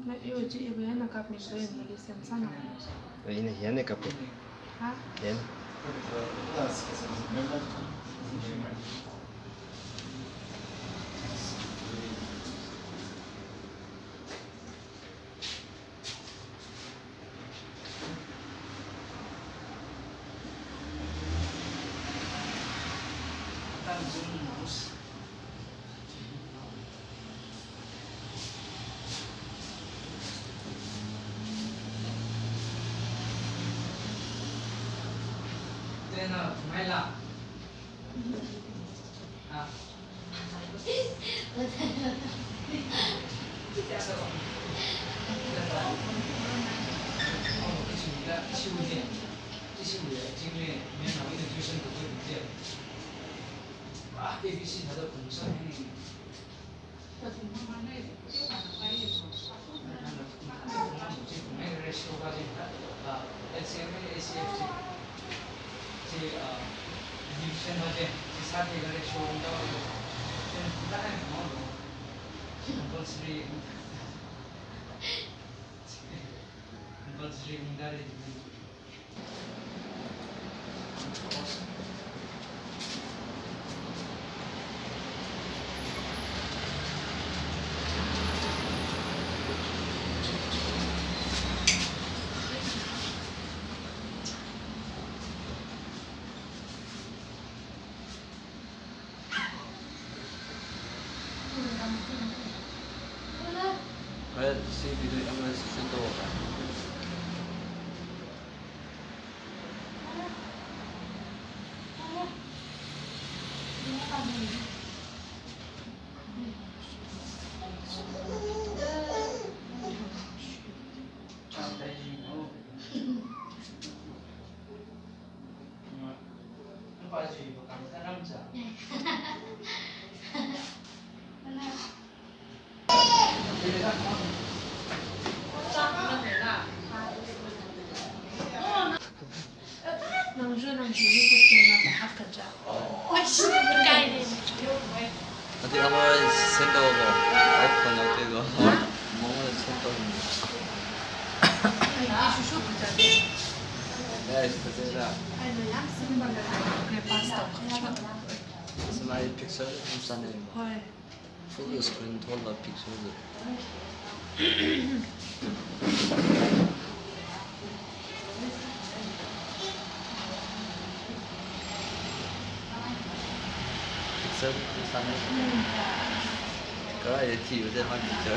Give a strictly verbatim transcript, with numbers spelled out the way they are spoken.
Na yo ji iwe na kap mi ko ni li sem sana. Ina hiya ne kap. Ha? Hiya ne. Well, si video ang session to. Nangju nangju YouTube channel ta hapkaja. Oi, shi, kai de. Ati ama send over. Open out go. Mama send over. Ai, ishu shu kaja de. Guys, kaja. Ai, no, yang simple na. Kre pass to. Smelly pixel, insane. Hoi. Full screen thola pixel. Pixel, insane. Kara ye thiu de man pixel.